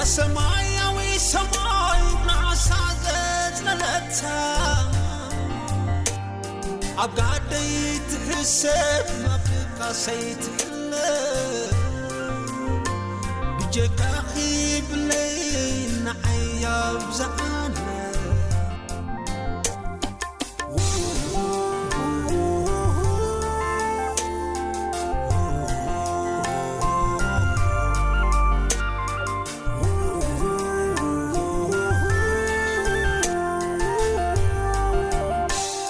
ሰማያዊ ሰማይ ናሳ ዘጽለለታ ኣብ ጋደይ ትሕሰብ መብቃሰይ ትሕለ ብጀካኺ ብለይ ንዓይ ኣብዝሓለ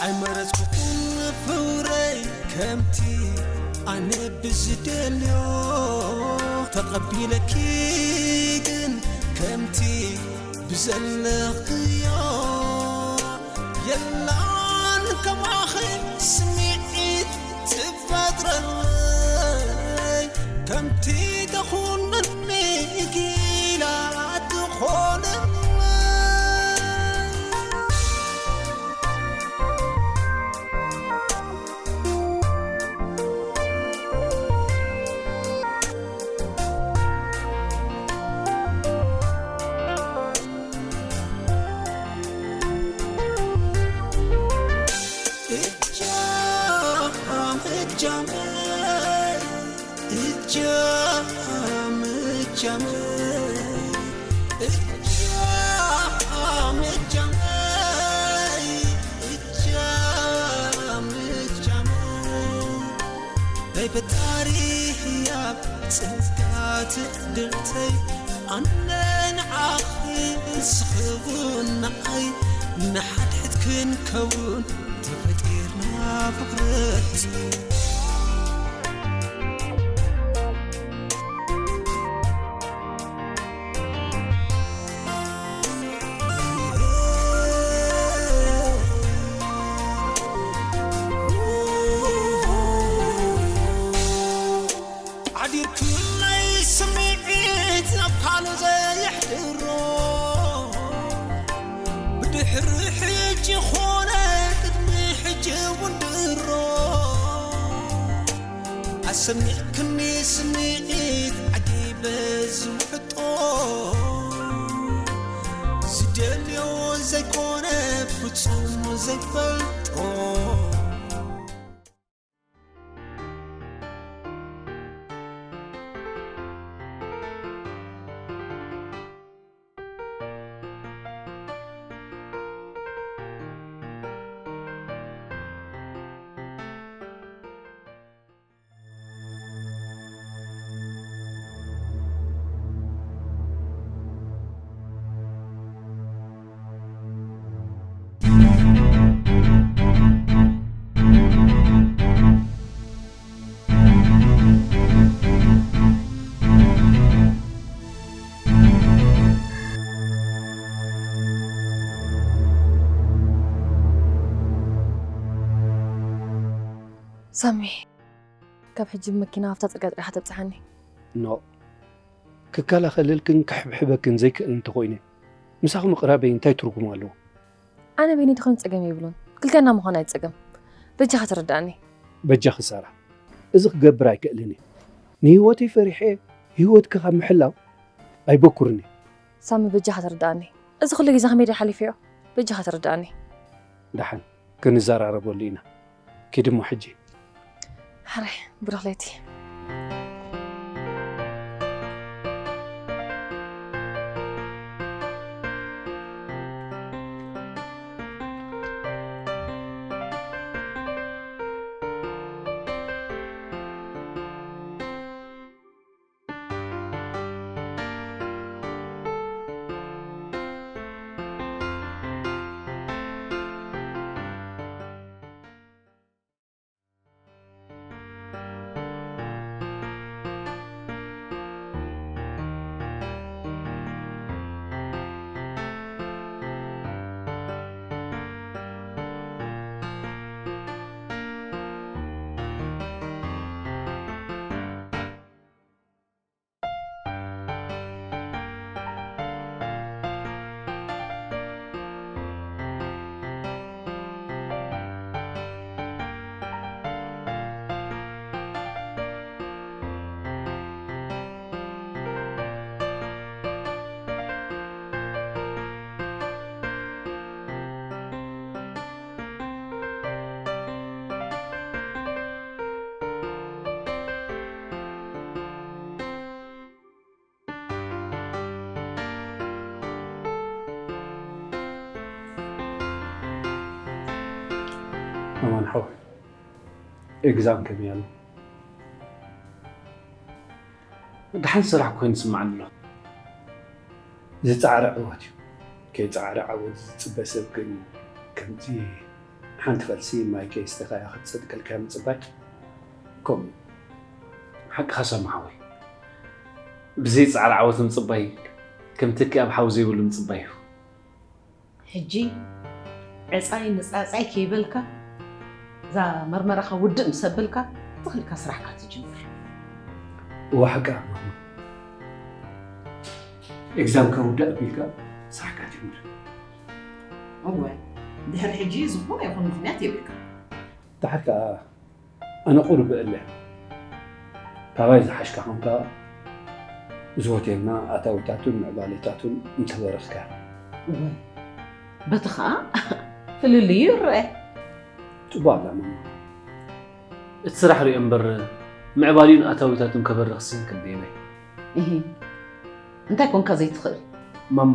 ኣይመረጽኩኹን ፍቕረይ ከምቲ ኣነ ብዝደልዮ ተቐቢለኪ ግን ከምቲ ብዘለኽዮ የላን ከማኺ ስምዒት ትፈጥረለይ ከምቲ ተኹነኒ ጊላ ትኾነለይ ናይ ፈጣሪ ህያብ ጸጋ ትዕድልተይ ኣነ ንዓኺ ንስኺ እውን ንዓይ ንሓድሕድ ክንከውን ተፈጢርና ፍቕረይ ሓዲርኩለይ ስምዒት ናብ ካልእ ዘየሕድሮ ብድሕሪ ሕጂ ኾነ ቅድሚ ሕጂ እውን ድሮ ኣሰሚዕክኒ ስምዒት ዓጊበ ዝውሕጦ ዝደልዮ ዘይኮነ ፍጹም ዘይፈልጦ ሳሚ፣ ካብ ሕጂ ብመኪና ኣብታ ጽርግያ ጥራሕ ተብጽሓኒ። ኖ፣ ክከላኸለልክን ክሕብሕበክን ዘይክእል እንተኾይነ፣ ምሳኺ ምቕራበይ እንታይ ትርጉም ኣለዎ? ኣነ በይነይ ተኾይኑ ጸገም የብሉን። ክልቴና ምዃን ኣይጸገም። በጃኻ ተረድኣኒ። በጃኺ ሳራ፣ እዚ ክገብር ኣይክእልን እየ። ንህይወተይ ፈሪሐ ህይወትኪ ካብ ምሕላው ኣይበኩርን እየ። ሳሚ፣ በጃኻ ተረድኣኒ። እዚ ኩሉ ግዜ ከመይ ድዩ ሓሊፉዮ? በጃኻ ተረድኣኒ። ደሓን ክንዘራረበሉ ኢና። ኪድ እሞ ሕጂ። ሕራይ፣ ብሩኽ ለይቲ። ኣማን ሓወይ፣ ኤግዛም ከመይ ኣሎ? ደሓን ስራሕ ኮይኑ ይስምዓኒ ኣሎ። ዝጻዕረ ዕወት እዩ። ከይጻዕረ ዓወት ዝጽበ ሰብ ግን ከምዚ ሓንቲ ፈልሲ ማይ ከይስተኻያ ክትጸድቀልካ ምጽባይ ከምኡ እዩ። ሓቅኻ ሰማሓወይ። ብዘይ ጻዕሪ ዓወት ምጽባይ ከም ትኪ ኣብ ሓዊ ዘይብሉ ምጽባይ እዩ። ሕጂ ዕጻይ ምጻጻይ ከይበልካ እዛ መርመራኻ ውድእ ምስ ኣበልካ ተኽልካ ስራሕካ ትጅምር። እዋ ሓቃ ማማ። ኤግዛምካ ውዳእ ኣቢልካ ስራሕካ ጅምር። እወ፣ ድሕሪ ሕጂ ዝኾነ ይኹን ምኽንያት የብልካ። ደሓር ከኣ ኣነ ቁሩብ እለ ካባይ ዝሓሽካ ኾንካ እዚ ሆቴልና ኣታዊታቱን ምዕባሌታቱን እንተበረኽካ። እወ፣ በቲ ኸኣ ፍልልዩ ይረአ። ጽቡቕ ኣላ ማማ። እቲ ስራሕ ሪኦ እምበር ምዕባሊኡን ኣታዊታቱን ከበርኽሲ ክንደየናይ። እሂ፣ እንታይ ኮንካ ዘይትኽእል? ማማ፣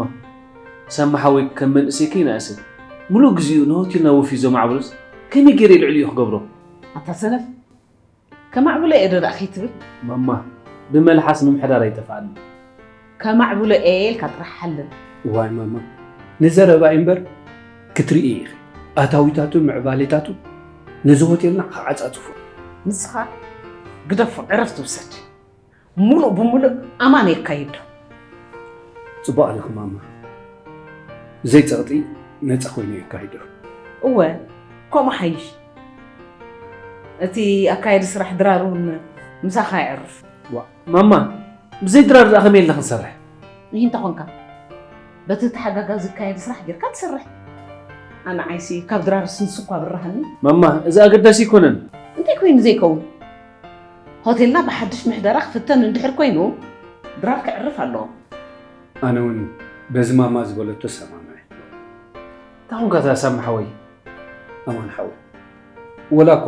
ሳሚ ሓወይ ከም መንእሰይ ከይነኣሰ ምሉእ ግዜኡ ንሆቴልና ወፊዩ ዘማዕብሎስ ከመይ ገይረ ልዕሊኡ ክገብሮ? ኣታ ሰነፍ፣ ከማዕብሎ እየ ዶ ደኣ ከይትብል? ማማ፣ ብመልሓስ ምምሕዳር ኣይጠፍኣኒ። ከማዕብሎ እየ ኢልካ ጥራሕ ሓልም። እዋይ ማማ፣ ንዘረባ እዩ እምበር ክትርኢ ኢኺ። ኣታዊታቱን ምዕባሌታቱን ነዚ ሆቴልና ክዓጻጽፎ። ንስኻ ግደፎ፣ ዕረፍቲ ውሰድ። ሙሉእ ብሙሉእ ኣማን የካይዶ። ጽቡቕ ኣለኹ ማማ። ብዘይ ጸቕጢ ነጻ ኮይኑ የካይዶ። እወ፣ ከምኡ ሓይሽ። እቲ ኣካየዲ ስራሕ ድራር እውን ምሳኻ የዕርፍ። ዋ፣ ማማ፣ ብዘይ ድራር ደኣ ከመይ ኢልና ክንሰርሕ? ይህ እንተኾንካ፣ በቲ ተሓጋጋዚ ዝካየድ ስራሕ ጌርካ ትሰርሕ። ኣነ ዓይሲ ካብ ድራር ስንስ እኳ ብርሃኒ። ማማ፣ እዚ ኣገዳሲ ኣይኮነን። እንታይ ኮይኑ ዘይከውን? ሆቴልና ብሓድሽ ምሕደራ ክፍተን እንድሕር ኮይኑ፣ ድራር ክዕርፍ ኣለዎ። ኣነ እውን በዚ ማማ ዝበለቶ እሰማማዕ። እንታይ ኾንካ እታ ሳሚ ሓወይ? ኣማን ሓወይ፣ ወላ እኳ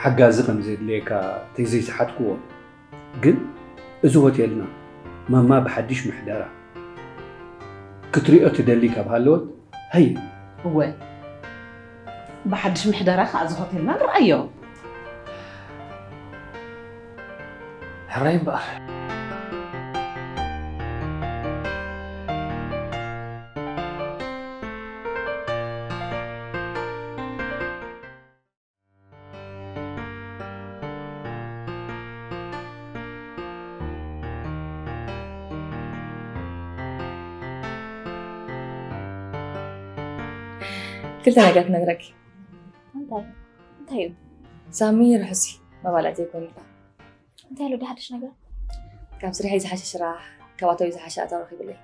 ሓጋዚ ከም ዘድልየካ ተዘይሰሓትክዎ፣ ግን እዚ ሆቴልና ማማ ብሓድሽ ምሕደራ ክትሪኦ ትደሊ ካብ ሃለወት፣ ሃየ። እወ፣ ብሓድሽ ምሕደራ ከኣ እዚ ሆቴልና ንርኣዮ። ሕራይ እምበኣር። ክልተ ነገር ክነግረኪ። እንታይ? እንታይ እዩ? ሳሚ ርሑስ እዩ፣ መባልዕቲ ኣይኮን ኢልካ። እንታይ ኣሎ ድሓድሽ ነገር? ካብ ስርሐይ ዝሓሸ ስራሕ፣ ካብ ኣታዊ ዝሓሸ ኣታዊ ረኺብለይ።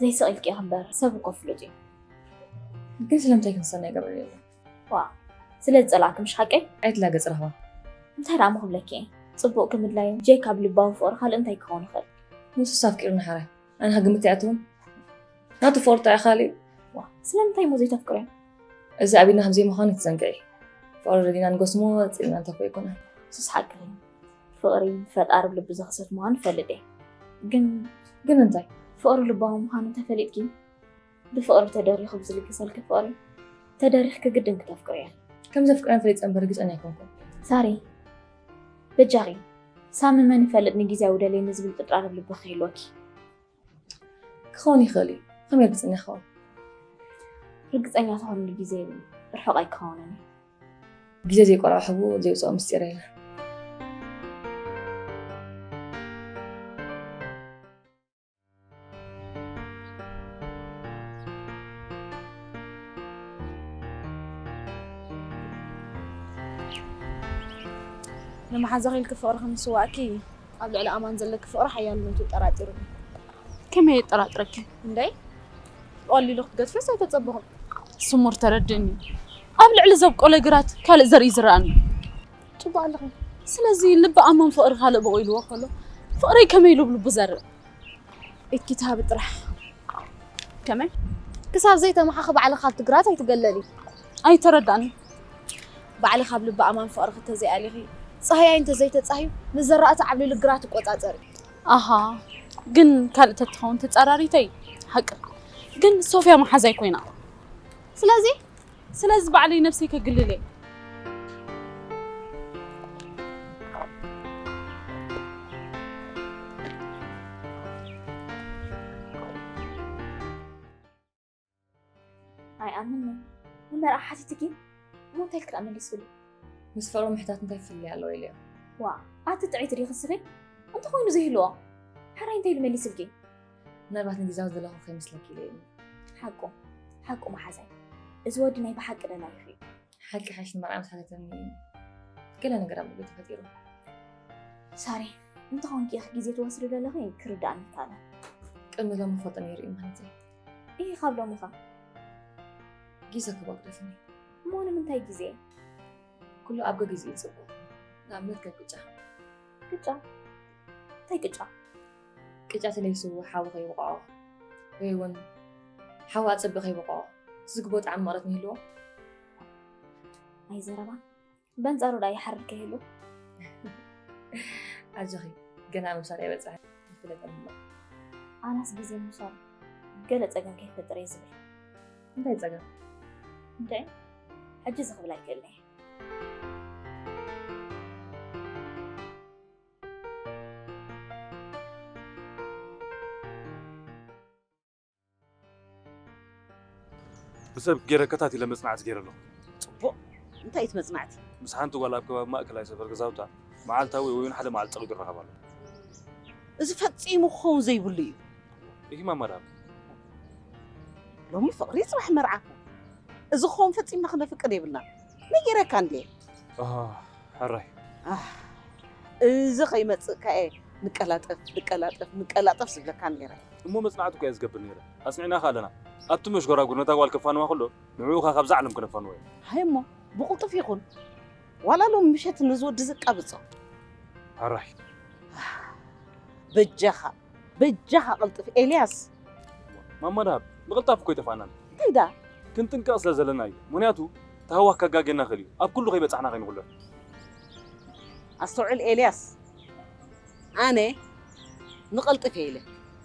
ዘይስቕ ኢልኪ ኢኺ እምበር፣ ሰብ እኮ ፍሉጥ እዩ። ግን ስለምንታይ ክንሰና ይገብር የለን? ዋ፣ ስለ ዝጸላእኪ ምሽ ሓቀይ? ኣይትላገጽ ራህዋ። እንታይ ደኣ ምኽብለኪ እየ? ጽቡቕ ክምድላዩ፣ ጀይካብ ልባዊ ፍቕሪ ካልእ እንታይ ክኸውን ይኽእል? ንሱስ ኣፍቂሩኒ ሓራይ። ኣነ ክግምት ኣይኣትውን። ናቱ ፍቕሪ ጥራይ ካልእ እዩ። ዋ፣ ስለምንታይ እሞ ዘይተፍቅርዮ? እዚ ኣብ ኢድና ከም ዘይምዃኑ ኣይትዘንግዒ። ፍቕሪ ረዲና ንጎስሞ፣ ጽሊና ንተፍቅሮ ኣይኮነን። ንሱስ ሓቅኺ። ፍቕሪ ብፈጣሪ ብልቢ ዝኽሰት ምዃኑ እፈልጥ እየ። ግን ግን እንታይ? ፍቕሪ ልባዊ ምዃኑ እንተፈሊጥኪ፣ ብፍቕሪ ተደሪኹ ብዝልገሰልኪ ፍቕሪ ተደሪኽኪ ግድን ክተፍቅርዮ። ከም ዘፍቅረን ፈሊጠ እምበር ርግጸኛ ኣይኮንኩን። ሳሪ፣ በጃኺ፣ ሳሚ መን ይፈልጥ ንግዜያዊ ደልየኒ ዝብል ጥርጣረ ኣብ ልብኺ ከይህልወኪ። ክኸውን ይኽእል እዩ። ከመይ ርግጸኛ ክኸውን? ርግጸኛ ትኾንሉ ግዜ ርሑቕ ኣይክኸውንን እዩ። ግዜ ዘይቆልዖ ሕቡእ ዘይውጽኦ ምስጢር የለን። ንመሓዛኺ ኢልኪ ፍቕርኺ ምስዋእኪ ኣብ ልዕሊ ኣማን ዘለኪ ፍቕሪ ሓያልነቱ ጠራጢሩኒ። ከመይ የጠራጥረኪ? እንደይ ብቐሊሉ ክትገድፍስ ኣይተጸበኹን። ስሙር ተረድእኒ። ኣብ ልዕሊ ዘብቆለ ግራት ካልእ ዘርኢ ዝረኣኒ። ጽቡቕ ኣለኺ። ስለዚ ልቢ ኣማን ፍቕሪ ካልእ ብቑ ኢልዎ ከሎ ፍቕረይ ከመይ ኢሉ ብልቡ ዘርእ? ኢድኪ ትሃቢ ጥራሕ። ከመይ? ክሳብ ዘይተመሓኺ ባዕልኺ ካብቲ ግራት ኣይትገለሊ። ኣይተረዳእኒ። ባዕልኺ ካብ ልቢ ኣማን ፍቕርኺ እንተዘይኣሊኺ፣ ጻህያይ እንተዘይተጻህዩ፣ ንዘራእቲ ዓብሊሉ ግራት ይቆጻጸር እዩ። ኣሃ፣ ግን ካልእ ተትኸውን ተጻራሪተይ፣ ሓቂ። ግን ሶፍያ መሓዛይ ኮይና። ስለዚ ስለዚ ባዕለይ ነብሰይ ከግልል እየ። ኣይኣምንን። ንመርዓ ሓቲትኪ? እሞ እንታይ ኢልኪ ደኣ መሊስክሉ? ምስ ፍቕሪ ምሕታት እንታይ ፍልልይ ኣለዎ ኢለዮ። ዋ፣ ኣቲ ጥዕይቲ ዲኺ ንስኺ? እንተኾይኑ ዘይህልዎ። ሕራይ እንታይ ኢሉ መሊስልኪ? ምናልባት ንግዜያዊ ዝደለኹ ከይመስለኪ ኢለ እየ። ሓቁ፣ ሓቁ መሓዛይ። እዚ ወዲ ናይ ብሓቂ ደላይኺ እዩ። ሓቂ ሓይሽ ንመርዓ ምስ ሓተተኒ ገለ ነገር ኣብ ልበይ ተፈጢሩ። ሳሪ፣ እንተኾንኪ ኢኺ ግዜ ትወስዲ ዘለኺ ክርድኣኒ ይከኣል። ቅድሚ ሎሚ ክፈልጦ ነይሩ እዩ ማለተይ። ኢሂ፣ ካብ ሎሚ ኸ? ግዜ ክህቦ ግደፍኒ። እሞ ንምንታይ ግዜ? ኩሉ ኣብ ገጊኡ እዩ ጽቡቕ። ንኣብነት ከም ቅጫ። ቅጫ? እንታይ ቅጫ? ቅጫ ተለይሱ ሓዊ ከይወቕዖ ወይ እውን ሓዊ ኣጸቢቑ ከይወቕዖ እቲ ዝግብኦ ጣዕሚ መቐረት ይህልዎ። ኣይ ዘረባ። በንጻሩ ደኣ ይሓርድ ከይህሉ። ኣጆኺ፣ ገና ምብሳል ኣይበጽሐን፣ ይፍለጠኒ ኣሎ። ኣናስ ግዜ ምብሳል ገለ ጸገም ከይፈጥር እየ ዝብል። እንታይ ጸገም? እንድዒ፣ ሕጂ እዚ ክብል ኣይክእልን እየ። ብሰብ ገይረ ከታቲለ መጽናዕቲ ገይረ ኣለኹ። ጽቡቕ። እንታይ እቲ መጽናዕቲ? ምስ ሓንቲ ጓል ኣብ ከባቢ ማእከላይ ሰፈር ገዛውታ መዓልታዊ ወይ እውን ሓደ መዓልቲ ጸቒጡ ይራኸብ ኣሎ። እዚ ፈጺሙ ክኸውን ዘይብሉ እዩ። ኢሂ ማማ ደሃብ። ሎሚ ፍቕሪ ጽባሕ መርዓ። እዚ ክኸውን ፈጺምና ክነፍቅድ የብልና። ነጊረካ እንድየ። ኣህ፣ ሕራይ። ኣህ፣ እዚ ከይመጽእ ከኣ ንቀላጠፍ ንቀላጠፍ ንቀላጠፍ ዝብለካ ነይረ። እሞ መጽናዕቲ እኮ እየ ዝገብር ነይረ። ኣጽኒዕናኻ ኣለና። ኣብቲ መሽጎራጉር ነታ ጓል ከፋንዋ ከሎ ንዕኡ ኸኣ ካብዛ ዓለም ክነፋንዎ እየ። ሃይ እሞ ብቕልጡፍ ይኹን። ዋላ ሎም ምሸት ነዚ ወዲ ዘቃብጾ። ሕራይ። በጃኻ በጃኻ ቅልጥፍ ኤልያስ። ማማ ደሃብ ምቕልጣፍ እኮ ኣይጠፍኣናን። እንታይ ደኣ? ክንጥንቀቕ ስለ ዘለና እዩ። ምኽንያቱ ተሃዋኽ ከጋግየና ይኽእል እዩ። ኣብ ኩሉ ከይበጻሕና ከይንጉለፍ። ኣስተውዕል ኤልያስ። ኣነ ንቐልጥፍ እየ ኢለ።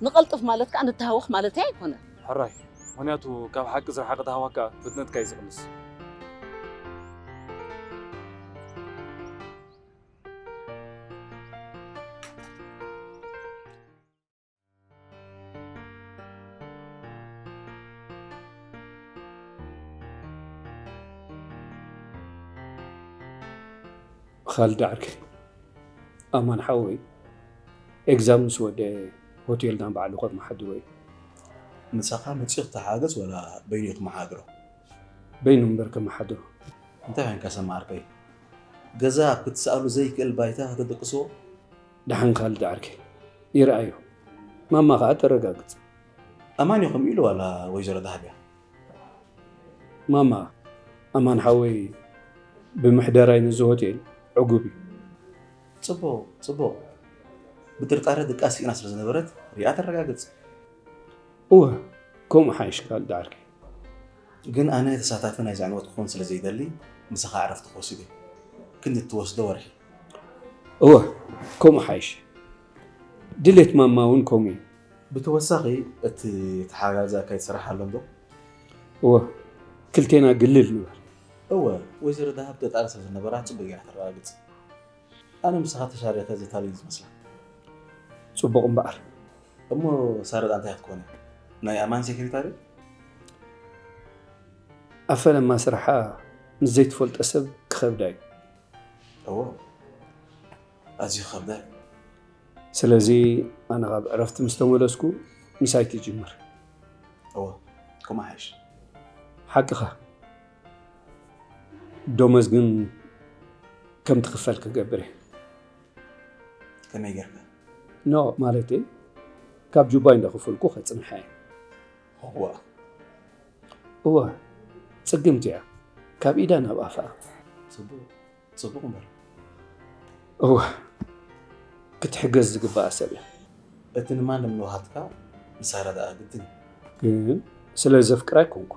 ንቐልጥፍ ማለት ከኣ ንተሃወኽ ማለተይ ኣይኮነን። ሕራይ። ምኽንያቱ ካብ ሓቂ ዝረሓቐ ተሃዋኽ ከኣ ፍጥነትካ እዩ ዝቕንስ። ኻልድ ዓርከይ፣ ኣማን ሓወይ ኤግዛም ምስ ወደአ ሆቴልና ባዕሉ ከመሓድሮ እዩ። ምሳኻ መጺኡ ክተሓጋገዝ ወላ በይኑ እዩ ክመሓድሮ? በይኑ እምበር ከመሓድሮ። እንታይ ኮይንካ ሰማ ዓርከይ? ገዛ ኣብ ክትስኣሉ ዘይክእል ባይታ ከተደቅስዎ? ደሓን ካልድ ዓርከይ ይርኣዮ፣ ማማ ኸኣ ተረጋግጽ። ኣማን እዩ ከምኡ ኢሉ ዋላ ወይዘሮ ዳህብያ? ማማ፣ ኣማን ሓወይ ብምሕደራይ ነዚ ሆቴል ዕጉብ እዩ። ጽቡቕ፣ ጽቡቕ። ብጥርጣረ ድቃስ ስኢና ስለ ዝነበረት ሪኣ ተረጋግጽ። እወ፣ ከምኡ ሓይሽ ካልድ ዓርከይ። ግን ኣነ ተሳታፊ ናይዚ ዕንወት ክኾን ስለ ዘይደሊ ምሳኻ ዕረፍቲ ክወስድ እየ። ክንዲ እትወስዶ ወርሒ። እወ፣ ከምኡ ሓይሽ። ድሌት ማማ እውን ከምኡ እዩ። ብተወሳኺ እቲ ተሓጋጋዚ ኣካይድ ስራሕ ኣሎ ዶ? እወ፣ ክልቴና ግልል ንበል። እወ፣ ወይዘሮ ደሃብ ተጣሪ ስለ ዝነበራ ጽቡቕ ገይራ ተረጋግጽ። ኣነ ምሳኻ ተሻሪኸ ዘታልል ዝመስላ። ጽቡቕ እምበኣር። እሞ ሳረጣ እንታይ ክትኮን እያ? ናይ ኣማን ሴክሬታሪ? ኣብ ፈለማ ስርሓ ንዘይትፈልጦ ሰብ ክኸብዳ እዩ። እወ፣ ኣዝዩ ክኸብዳ እዩ። ስለዚ ኣነ ካብ ዕረፍቲ ምስ ተመለስኩ ምሳይ ትጅምር። እወ፣ ከምኡ ሓይሽ። ሓቅኻ። ደሞዝ ግን ከም ትኽፈል ክገብር እየ። ከመይ ጌርካ? ኖ፣ ማለተይ ካብ ጁባይ እንዳኸፈልኩ ከጽንሓ እየ። እዋ። እወ፣ ጽግምቲ እያ። ካብ ኢዳ ናብ ኣፋ። ጽቡቕ፣ ጽቡቕ እምበር። እወ፣ ክትሕገዝ ዝግባኣ ሰብ እያ። እቲ ንማንም ንውሃትካ ንሳራ ደኣ ግድን እዩ። ግን ስለ ዘፍቅራ ኣይኮንኩ።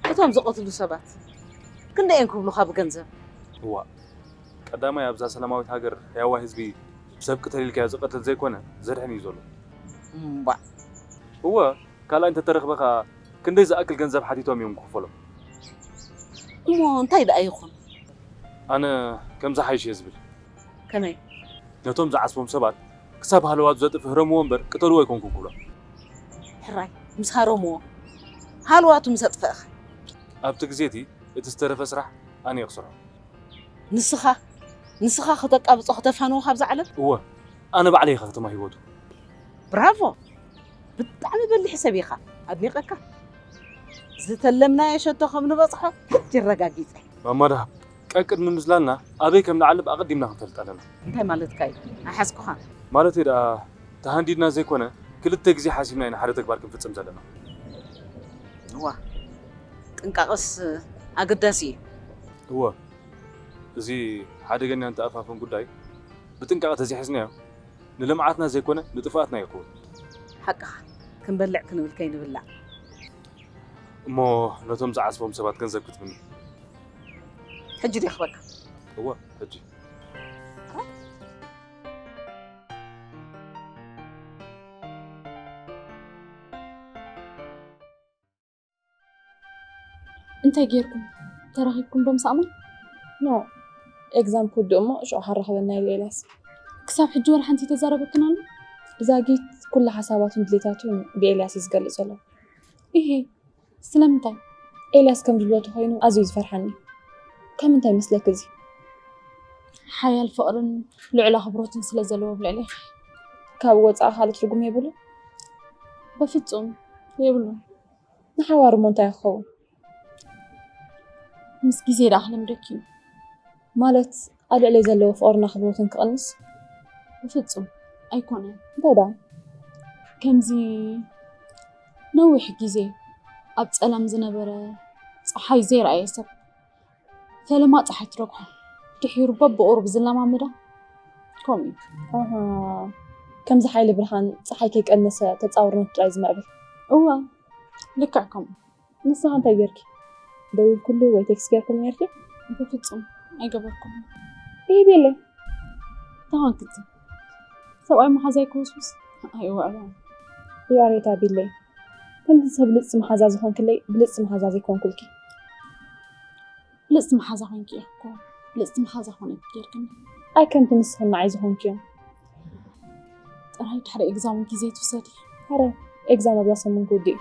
እቶም ዝቐትሉ ሰባት ክንደይ እዮም ክብሉኻ ብገንዘብ? እዋእ ቀዳማይ ኣብዛ ሰላማዊት ሃገር ህያዋይ ህዝቢ ሰብ ቅተል ኢልካዮ ዝቐትል ዘይኮነ ዘድሕን እዩ ዘሎ። እምባእ። እወ፣ ካልኣይ እንተተረኽበ ኸኣ ክንደይ ዝኣክል ገንዘብ ሓቲቶም እዮም ክኽፈሎም? እሞ እንታይ ደኣ ይኹን? ኣነ ከምዚ ሓይሽ እየ ዝብል። ከመይ? ነቶም ዝዓስቦም ሰባት ክሳብ ሃለዋቱ ዘጥፍእ ህረምዎ እምበር ቅተልዎ ኣይኮንኩን ክብሎም። ሕራይ፣ ምስ ሃረምዎ፣ ሃለዋቱ ምስ ኣጥፈእኸ? ኣብቲ ግዜ እቲ፣ እቲ ዝተረፈ ስራሕ ኣነ እየ ክሰርሖ። ንስኻ፣ ንስኻ ከተቃብጾ ከተፋንዎ ካብዛ ዓለም? እወ፣ ኣነ ባዕለይ እየ ከተማ ህይወቱ። ብራቮ! ብጣዕሚ በሊሕ ሰብ ኢኻ። ኣድኒቐካ። ዝተለምናዮ ሸቶ ከም ንበጽሖ ሕጂ ኣረጋጊጸ። ማማ ደሃብ፣ ቀቅድሚ ምዝላልና ኣበይ ከም ንዓልብ ኣቐዲምና ክንፈልጥ ኣለና። እንታይ ማለትካ እዩ? ኣይሓዝኩኻን። ማለተይ ደኣ፣ ተሃንዲድና ዘይኮነ፣ ክልተ ግዜ ሓሲብና ኢና ሓደ ተግባር ክንፍጽም ዘለና። እዋ፣ ጥንቃቐስ ኣገዳሲ እዩ። እወ፣ እዚ ሓደገኛን ተኣፋፍን ጉዳይ ብጥንቃቐ ተዘይሒዝናዮ፣ ንልምዓትና ዘይኮነ ንጥፍኣትና እዩ ክኸውን። ሓቅኻ፣ ክንበልዕ ክንብል ከይንብላዕ። እሞ ነቶም ዝዓስቦም ሰባት ገንዘብ ክትብኒ። ሕጂ ድየ ክበካ? እወ፣ ሕጂ። እንታይ ጌርኩም? ተራኺብኩም ዶ ምስ ኣማን? ኖ፣ ኤግዛም ክውድእ እሞ ሽዑ ሓራኸበና ኢሉ ኤልያስ። ክሳብ ሕጂ ወላ ሓንቲ ተዛረበክን ኣሎ? ዛጊት ኩሉ ሓሳባቱን ድሌታቱን ብኤልያስ እዩ ዝገልጽ ዘሎ። ኢሂ፣ ስለምንታይ? ኤልያስ ከም ድልወቱ ኮይኑ ኣዝዩ ዝፈርሓኒ። ካብ ምንታይ ይመስለኪ እዚ? ሓያል ፍቕርን ልዑል ኣኽብሮትን ስለ ዘለዎ ብልዕሌኺ። ካብ ወጻኢ ካልእ ትርጉም የብሉ? በፍጹም የብሉን። ንሓዋሩ እሞ እንታይ ክኸውን? ምስ ግዜ ደኣ ክለምደኪ እዩ። ማለት ኣብ ልዕለይ ዘለዎ ፍቕርን ኣኽብሮትን ክቕንስ? በፍጹም ኣይኮነን። እንታይ ደኣ? ከምዚ ነዊሕ ግዜ ኣብ ጸላም ዝነበረ ጸሓይ ዘይረኣየ ሰብ ፈለማ ጸሓይ ትረግሖ ድሒሩ በብቑሩብ ዝለማመዳ ከምኡ እዩ። ኣሃ፣ ከምዚ ሓይሊ ብርሃን ጸሓይ ከይቀነሰ ተጻውርነት ጥራይ ዝምዕብል። እወ፣ ልክዕ ከምኡ። ንስኻ እንታይ ጌርኪ? ደዊልኩሉ ወይ ቴክስት ጌርኩሉ ኔርኪ? በፍጹም ኣይገበርኩን። ይህ ቤለ ተዋንክቲ ሰብኣይ መሓዛይ ክውስውስ ኣይውዕሎን። ያሬታ ቢለይ ከምቲ ሰብ ብልጽቲ መሓዛ ዝኾንክለይ ብልጽቲ መሓዛ ዘይኮንኩልኪ። ብልጽቲ መሓዛ ኮይንኪ ኢኺ እኮ ብልጽቲ መሓዛ ኮነ ጌርክኒ። ኣይ ከምቲ ንስኺ ንዓይ ዝኾንክዮ። ጥራይ ድሕሪ ኤግዛም ግዜ ትውሰዲ። ኣረ ኤግዛም ኣብዛ ሰሙን ክውድእ እዩ።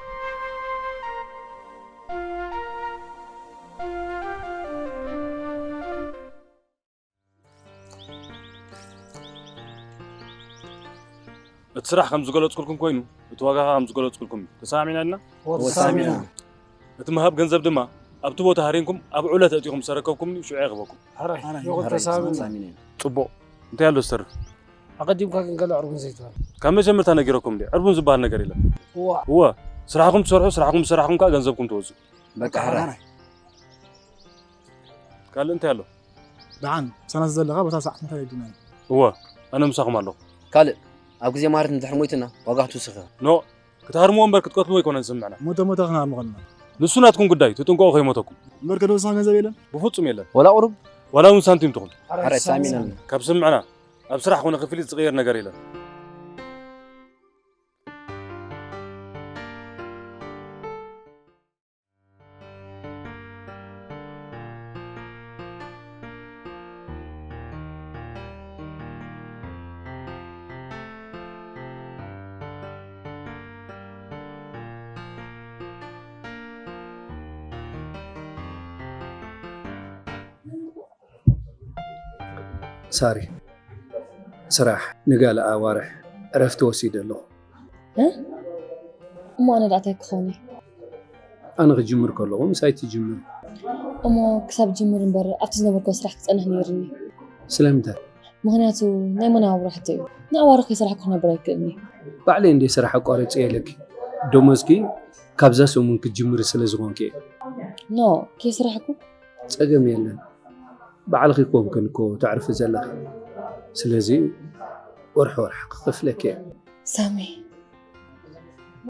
እቲ ስራሕ ከም ዝገለጽኩልኩም ኮይኑ እቲ ዋጋ ከኣ ከም ዝገለጽኩልኩም እዩ። ተሰማሚዕና ዲና? ተሰማሚዕና። እቲ ምሃብ ገንዘብ ድማ ኣብቲ ቦታ ሃሪምኩም ኣብ ዑለት ኣእቲኹም ምስ ኣረከብኩምኒ ሽዑ የቕርበኩም። ሕራይ ይኹን ተሰማሚዕና። ጽቡቕ። እንታይ ኣሎ ዝተርፍ? ኣቐዲምካ ግን ገለ ዕርቡን ዘይትበል። ካብ መጀመርታ ነጊረኩም እንድየ። ዕርቡን ዝበሃል ነገር የለን። እዋ። እወ፣ ስራሕኩም ትሰርሑ፣ ስራሕኩም ዝሰራሕኩም ከኣ ገንዘብኩም ትወስዱ። በቃ ሕራይ። ካልእ እንታይ ኣሎ? ደሓን ምሳና ዘለኻ በታ ሰዓት መታን የድልናኒ። እወ፣ ኣነ ምሳኹም ኣለኹ። ካልእ፣ ኣብ ግዜ ማረት እንድሕር ሞይትና ዋጋ ክትውስኽ ኢኻ። ኖእ፣ ክትሃርምዎ እምበር ክትቀትልዎ ኣይኮነን ዝስምዐና። ሞተ ሞተ ክንሃርሞ ከለና። ንሱ ናትኩም ጉዳይ፣ ትጥንቀቑ ከይሞተኩም። እምበር ከደውስኻ ገንዘብ የለን? ብፍጹም የለን። ወላ ቁሩብ? ዋላ እውን ሳንቲም ትኹን። ሓራይ ተሳሚዕናኒ። ካብ ስምዕና፣ ኣብ ስራሕ ኮነ ክፍሊት ዝቕየር ነገር የለን። ሳሪ፣ ስራሕ ንገለ ኣዋርሕ ዕረፍቲ ወሲደ ኣለኹ። እ? እሞ ኣነ ደኣ እንታይ ክኸውን እየ? ኣነ ክጅምር ከለኹ ምሳይ ትጅምር። እሞ ክሳብ ጅምር እምበር ኣብቲ ዝነበርክዎ ስራሕ ክጸንሕ ነይርኒ። ስለምንታይ? ምኽንያቱ ናይ መነባብሮ ሕቶ እዩ። ንኣዋርሕ ከይሰራሕኩ ክነብር ኣይክእልን እየ። ባዕለይ እንድየ ስራሕ ኣቋሪጸ ኢለኪ። ደሞዝኪ ካብዛ ሰሙን ክትጅምሪ ስለ ዝኾንኪ እየ። ኖ፣ ከይሰራሕኩ? ጸገም የለን። ባዕልኺ ኮንክን እኮ ተዕርፊ ዘለኺ። ስለዚ ወርሒ ወርሒ ክኸፍለኪ እየ። ሳሚ፣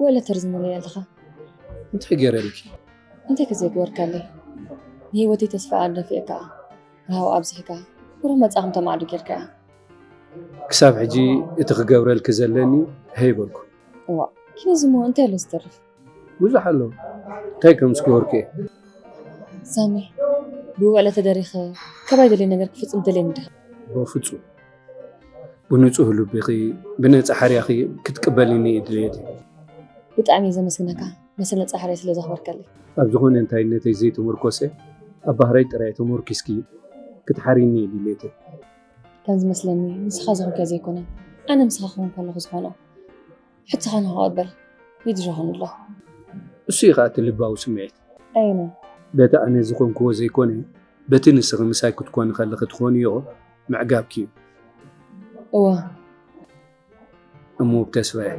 ወለ ተርዝምለይ ኣለኻ። እንታይ ገይረልኪ? እንታይ ከ ዘይገበርካለይ? ንህይወተይ ተስፋ ኣደፊእካ፣ ራህዋ ኣብዚሕካ፣ ብሩህ መጻኢ ከም ተማዕዱ ጌርካያ። ክሳብ ሕጂ እቲ ክገብረልኪ ዘለኒ ኣይበልኩ። እዋ፣ ኪን እዚ እሞ እንታይ ኣሎ ዝተርፍ? ብዙሕ ኣሎ። እንታይ ከም ዝገበርኩ እየ። ሳሚ፣ ብውዕለ ተደሪኸ ካባይ ደልየ ነገር ክፍጽም ደልየ ምድኻ? በፍጹም። ብንጹህ ልብኺ፣ ብነጻ ሓርያኺ ክትቅበልኒ እየ ድልየት። ብጣዕሚ እየ ዘመስግነካ፣ መሰል ነጻ ሓርያ ስለ ዘኽበርከለይ። ኣብ ዝኾነ እንታይነተይ ዘይተመርኮሰ፣ ኣብ ባህረይ ጥራይ ተመርኪስኪ ክትሓሪኒ እየ ድልየት። ከም ዝመስለኒ ንስኻ ዝኾንካ ዘይኮነ፣ ኣነ ምሳኻ ክኾን ከለኹ ዝኾኖ። ሕቶኻ ንኽቕበል ይድረኸኒ ኣሎ። እሱ እዩ ኸኣ እቲ ልባዊ ስምዒት። ኣይነ በቲ ኣነ ዝኾንክዎ ዘይኮነ፣ በቲ ንስኺ ምሳይ ክትኮኒ ከለኺ ትኾንዮ ምዕጋብኪ እዩ። እወ እሞ ብተስፋ እየ።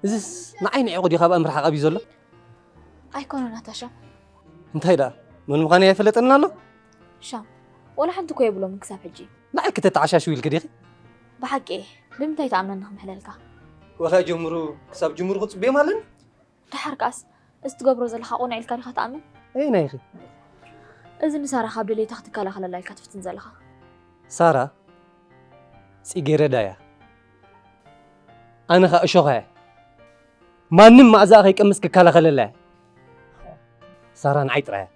እዚስ ንዓይ ንዒቑ ድዩ ካብ ኣምርሓቕ ኣብዩ ዘሎ? ኣይኮነን ኣታ ሻም። እንታይ ደኣ መን ምዃነይ ኣይፈለጠንን ኣሎ? ሻም፣ ወላ ሓንቲ እኮ የብሎምን ክሳብ ሕጂ። ንዓይ ክተተዓሻሽዊ ኢልኪ ዲኺ? ብሓቂ እየ። ብምንታይ ትኣምነኒ ክምሕለልካ? ወኻይ ጀምሩ ክሳብ ጅምሩ ክጽበዮም ኣለኒ። ደሓር ከኣስ፣ እዚ ትገብሮ ዘለኻ ቁኑዕ ኢልካ ዲኻ ትኣምን? ኣየናይ ኢኺ? እዚ ንሳራ ካብ ድሌታ ክትከላኸለላ ኢልካ ትፍትን ዘለኻ። ሳራ ጽጌረዳ እያ። ኣነ ኸኣ እሾኻ እየ። ማንም ማእዛኣ ከይቀምስ ክከላኸለላ እየ። ሳራ ንዓይ ጥራይ እያ።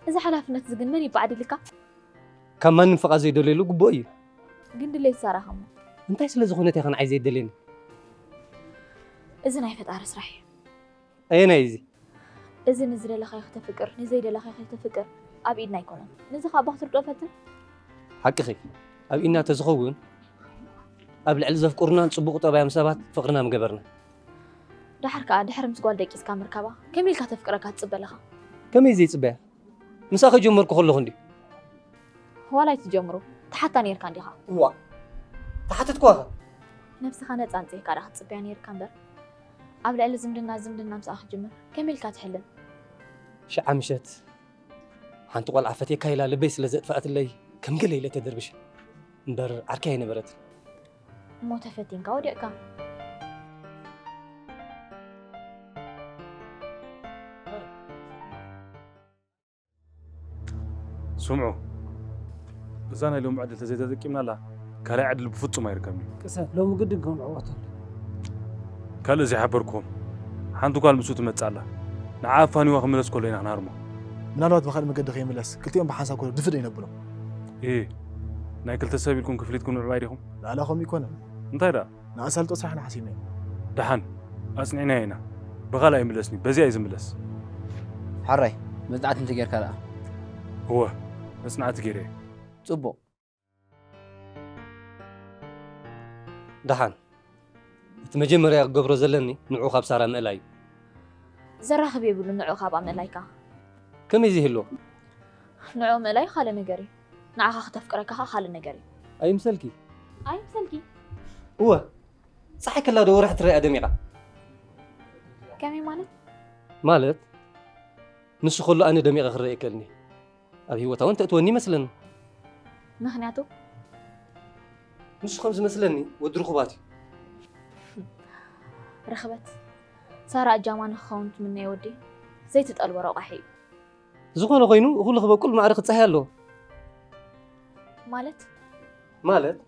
እዚ ሓላፍነት እዚ ግን መን ይበዓድ ኢልካ? ካብ ማንም ፍቓድ ዘይደልየሉ ግቡእ እዩ። ግን ድሌት ሳራ ኸሞ? እንታይ ስለ ዝኾነት ኢኻ ንዓይ ዘይደልየኒ? እዚ ናይ ፈጣሪ ስራሕ እዩ። ኣየናይ እዚ? እዚ ንዝደለኻዮ ከተፍቅር ንዘይደለኻዮ ከተፍቅር ኣብ ኢድና ኣይኮነን። ነዚ ኻባ ክትርድኦ ፈትን። ሓቅኺ፣ ኣብ ኢድና ተዝኸውን ኣብ ልዕሊ ዘፍቅሩናን ጽቡቕ ጠባያም ሰባት ፍቕርና ምገበርና። ደሓር ከኣ ድሕሪ ምስ ጓል ደቂስካ ምርካባ ከመይ ኢልካ ተፍቅረካ ትጽበ ኣለኻ? ከመይ ዘይጽበያ? ምሳኺ ጀመርኩ ከለኹ እንዲ ዋላ ኣይትጀምሩ። ተሓታ ነርካ እንዲኻ። እዋ ተሓተትኳኸ። ነብስኻ ነጻ ኣንጽህካ ዳ ክትጽበያ ነርካ እምበር ኣብ ልዕሊ ዝምድና ዝምድና ምሳኣ ክጅምር ከመይ ኢልካ ትሕልን? ሽዓ ምሸት ሓንቲ ቆልዓ ፈትየካ ኢላ ልበይ ስለ ዘጥፍኣትለይ ከም ገለ ኢለ ተደርብሸ እምበር ዓርከይ ኣይነበረትን። እሞ ተፈቲንካ ወዲቕካ። ስምዑ፣ እዛ ናይ ሎሚ ዕድል ተዘይተጠቂምናላ ካልኣይ ዕድል ብፍጹም ኣይርከብን እዩ። ቅሰን፣ ሎሚ ግድን ከም ንዕወት ኣሎ። ካልእ ዘይሓበርክዎም፣ ሓንቲ ጓል ምስኡ ትመጽእ ኣላ። ንዓ ኣፋኒዋ ክምለስ ከሎ ኢና ክንሃርሞ። ምናልባት ብኻልእ መገዲ ከይምለስ ክልቲኦም ብሓንሳብ ከሎ ድፍእ ዶ ይነብሎም? እ ናይ ክልተ ሰብ ኢልኩም ክፍሊትኩም ንምዕባይ ዲኹም? ንኣላ ከምኡ ይኮነን። እንታይ ደኣ? ንኣሳልጦ ስራሕና ሓሲብና ኢና። ደሓን ኣጽኒዕናዮ ኢና። ብኻልእ ኣይምለስን እዩ። በዚኣ እዩ ዝምለስ። ሓራይ መጽናዕቲ እንተጌርካ ደኣ? እወ መጽናዕቲ ገይረ እየ። ጽቡቕ። ደሓን እቲ መጀመርያ ክገብሮ ዘለኒ ንዑ ካብ ሳራ ምእላይ እዩ። ዘራኽብ የብሉ ንዑ ካብኣ ምእላይካ። ከመይ ዝህልዎ? ንዑ ምእላይ ካልእ ነገር እዩ። ንዓኻ ክተፍቅረካ ኸኣ ካልእ ነገር እዩ። ኣይምሰልኪ? ኣይምሰልኪ? እወ ጸሓይ ከላ ዶ ወርሒ ትረኣ ደሚቓ? ከመይ ማለት? ማለት ንሱ ከሎ ኣነ ደሚቐ ክረአ ይከልኒ ኣብ ህይወታ እውን ተእትወኒ ይመስለኒ። ምኽንያቱ? ንሱ ከም ዝመስለኒ ወዲ ርኹባት እዩ። ርኽበት ሳራ ኣጃማ ንክኸውን ትምነዮ ወዲ ዘይትጠልቦ ረቋሒ እዩ። ዝኾነ ኮይኑ እኹሉ ክበቁል ማዕረ ክፀሃይ ኣለዎ። ማለት? ማለት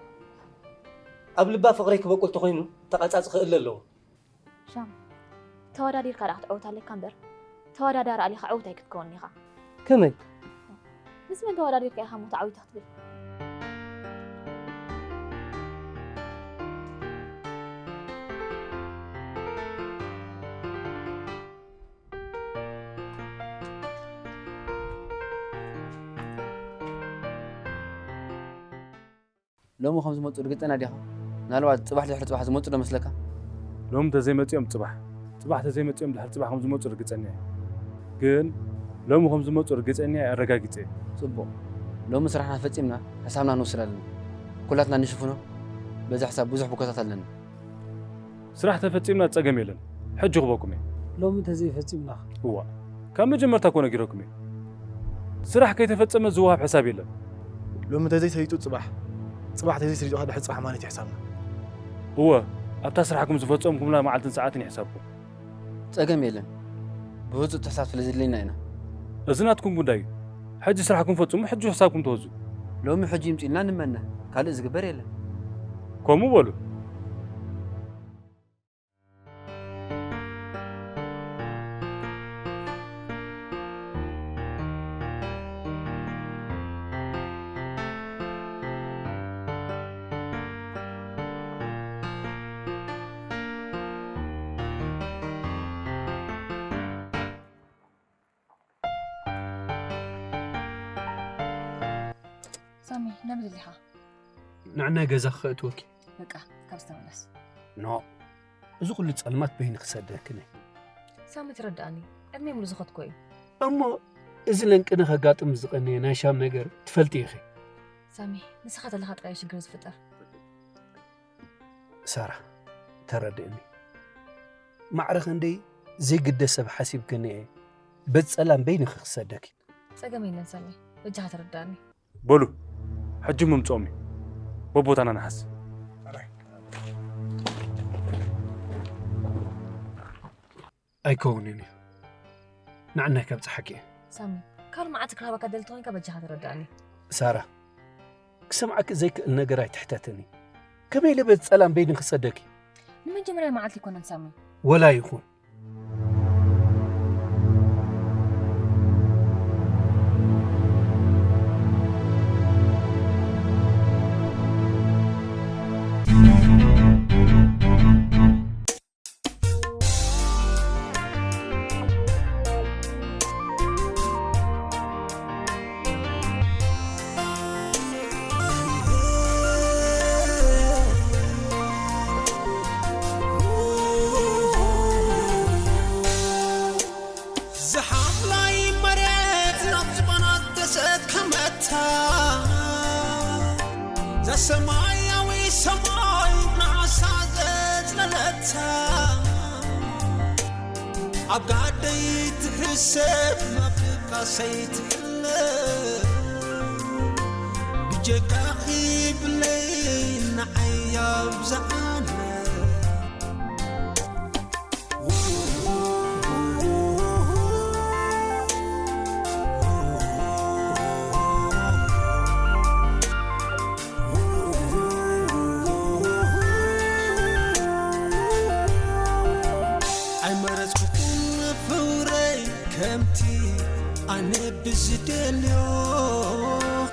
ኣብ ልባ ፍቕረይ ክበቁል ተኾይኑ ተቐጻጽ ክእለ ኣለዎ። ሻም ተወዳዲርካ ደኣ ክትዕወት ኣለካ እምበር ተወዳዳሪ ኣሊኻ ዕውት ኣይክትከውን ኢኻ። ከመይ? ምስ መን ተወዳዲርካ ኢኻ ሞ ተዓዊተ ክትብል? ሎሚ ከም ዝመፁ ርግፀና ዲኻ? ምናልባት ፅባሕ ድሕሪ ፅባሕ ዝመፁ ዶ መስለካ? ሎሚ ተዘይመፂኦም ፅባሕ፣ ፅባሕ ተዘይመፂኦም ድሕሪ ፅባሕ ከም ዝመፁ ርግፀኛ እየ። ግን ሎሚ ከም ዝመፁ ርግፀኛ እየ፣ ኣረጋጊፀ እየ። ፅቡቕ። ሎሚ ስራሕና ፈፂምና ሕሳብና ንወስድ ኣለና። ኩላትና ንሽፍኖ በዚ ሕሳብ ብዙሕ ብኮታት ኣለና። ስራሕ ተፈፂምና ፀገም የለን። ሕጂ ክበኩም እየ። ሎሚ እንተዘይፈፂምና? እዋ ካብ መጀመርታ እኮ ነጊረኩም እየ። ስራሕ ከይተፈፀመ ዝወሃብ ሕሳብ የለን። ሎሚ እንተዘይሰሊጡ ፅባሕ፣ ፅባሕ እንተዘይሰሊጡ ከዓ ድሕሪ ፅባሕ ማለት እዩ ሕሳብና። እወ ኣብታ ስራሕኩም ዝፈጸምኩምላ መዓልትን ሰዓትን ይሕሰብኩም። ጸገም የለን። ብህጹጽ ሕሳብ ስለ ዘድልየና ኢና። እዚ ናትኩም ጉዳይ እዩ። ሕጂ ስራሕኩም ፈጽሙ፣ ሕጂ ሕሳብኩም ተወዙ። ሎሚ ሕጂ ይምጽእልና ንመነ፣ ካልእ ዝግበር የለን። ከምኡ በሉ። ሳሚ፣ ናብ ደሊኻ? ንዕናይ ገዛ ክኸእትወኪ። በቃ፣ ካብ ዝተመለስ። ኖ፣ እዚ ኩሉ ጸልማት በይኒ ክሰደክን እየ። ሳሚ፣ ትረዳእኒ። ዕድመይ ሙሉ ዝኸትኮ እዩ። እሞ እዚ ለንቅነ ከጋጥም ዝቐነየ ናይ ሻም ነገር ትፈልጢ ኢኺ። ሳሚ፣ ንስኻ ተለኻ ጥራይ ሽግር ዝፍጠር። ሳራ፣ ተረድእኒ። ማዕረ ክንደይ ዘይግደ ሰብ ሓሲብክኒ እየ። በጸላም በይንኺ ክሰደኪ። ጸገም የለን ሳሚ፣ በጃኻ ተረዳእኒ። በሉ፣ ሕጂ ምምጽኦም እዩ። በቦታና ንሓዝ። ኣይከውንን እዩ። ንዓናይ ካብ ጸሓቂ እየ። ሳሚ፣ ካልእ መዓልቲ ክረኽበካ ደሊ ተኾይንካ በጃኻ ተረዳእኒ። ሳራ፣ ክሰምዓኪ ዘይክእል ነገር ኣይትሕተትኒ። ከመይ ኢለ በዚ ጸላም በይኒ ክሰደኪ? ንመጀመርያ መዓልቲ ኣይኮነን ሳሚ። ወላ ይኹን። ዝሓምላይ መሬት ናብ ዝባና ተሰከመታ፣ ዘሰማያዊ ሰማይ ንዓሳ ዘጽለለታ፣ ኣብ ጋደይ ትሕሰብ ናብ ድቃሰይ ትሕለብ፣ ብጀካኺ ብለይ ንዓይ ኣብዝሓለ። ኣይመረጽኩኹን ፍቕረይ ከምቲ ኣነ ብዝደልዮ፣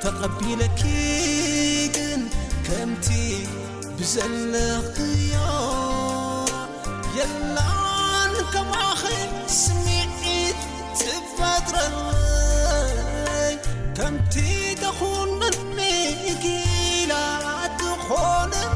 ተቐቢለኪ ግን ከምቲ ብዘለኽዮ የላን ከማኺ ስምዒት ትፈጥረለይ። ከምቲ ተኹንኒ ኪላ ትኾንለይ።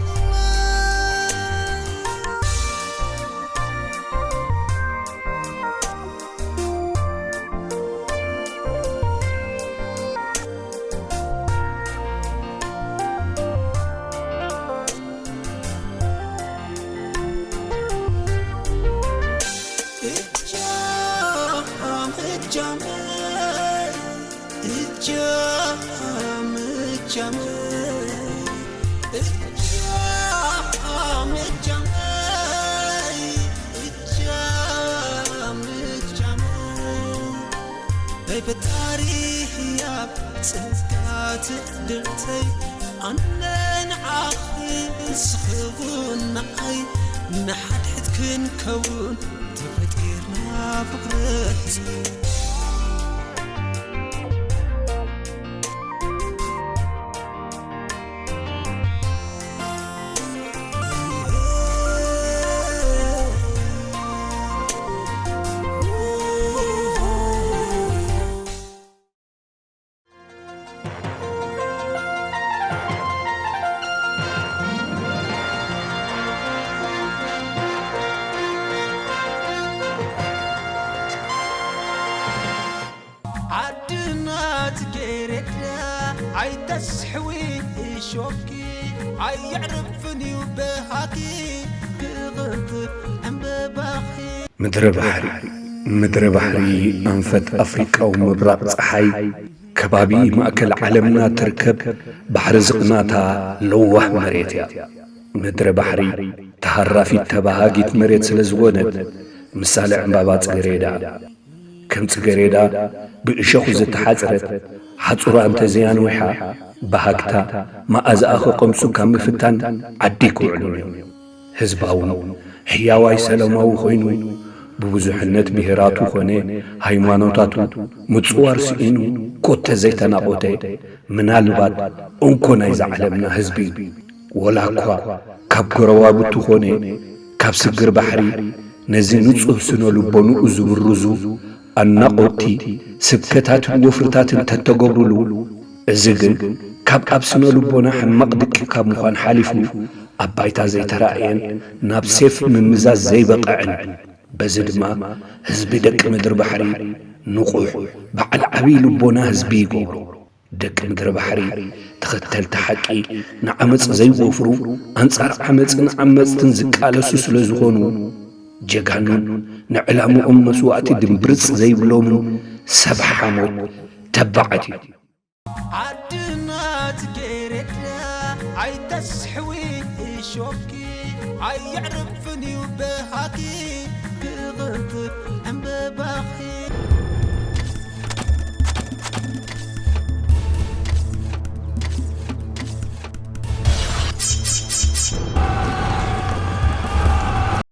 ናይ ፈጣሪ ህያብ ጸጋ ትዕድልተይ፣ ኣነ ንዓኺ ንስኺ እውን ንዓይ፣ ንሓድሕድ ክንከውን ተፈጢርና ፍቕረይ። ዓድና ጽጌረዳ ኣይተስሕዊ እሾኽኪ፣ ኣየዕርፍን እዩ በሃኪ ክቕንጥብ ዕምበባኺ። ምድረ ባሕሪ፣ ምድረ ባሕሪ ኣንፈት ኣፍሪቃዊ ምብራቕ ጸሓይ፣ ከባቢ ማእከል ዓለምና ትርከብ ባሕሪ ዝቕናታ ለዋህ መሬት እያ። ምድረ ባሕሪ ተሃራፊት ተባሃጊት መሬት ስለ ዝኾነት፣ ምሳሌ ዕምባባ ጽገሬዳ። ከም ጽገሬዳ ብእሸኹ ዝተሓጽረት፣ ሓጹራ እንተ ዘያንዊሓ፣ ባህግታ መኣዛኣ ክቐምሱ ካብ ምፍታን ዓዲ ኣይክውዕሉን እዮም። ህዝባውን ሕያዋይ ሰላማዊ ኮይኑ፣ ብብዙሕነት ብሄራቱ ኾነ ሃይማኖታቱ ምጽዋር ስኢኑ ኮተ ዘይተናቖተ፣ ምናልባት እንኮ ናይዛ ዓለምና ህዝቢ እዩ። ወላ እኳ ካብ ጎረባብቱ ኾነ ካብ ስግር ባሕሪ ነዚ ንጹህ ስነ ልቦንኡ ዝብርዙ ኣናቖትቲ ስብከታትን ወፍርታትን ተተገብሩሉ፣ እዚ ግን ካብ ኣብ ስነ ልቦና ሕማቕ ድቂ ካብ ምዃን ሓሊፉ ኣብ ባይታ ዘይተራእየን ናብ ሴፍ ምምዛዝ ዘይበቕዕን፣ በዚ ድማ ህዝቢ ደቂ ምድሪ ባሕሪ ንቑሕ በዓል ዓብዪ ልቦና ህዝቢ ይገብሮ። ደቂ ምድሪ ባሕሪ ተኸተልቲ ሓቂ ንዓመጽ ዘይወፍሩ፣ ኣንጻር ዓመጽን ዓመጽትን ዝቃለሱ ስለ ዝኾኑ፣ ጀጋኑን ንዕላምኦም መስዋእቲ ድምብርጽ ዘይብሎምን ሰብ ሓሞት ተባዓት እዮም። ዓድና ጽጌረዳ ኣይተስሕዊ እሾኪ ኣየዕርፍን እዩ በሃኪ ብቕንጥር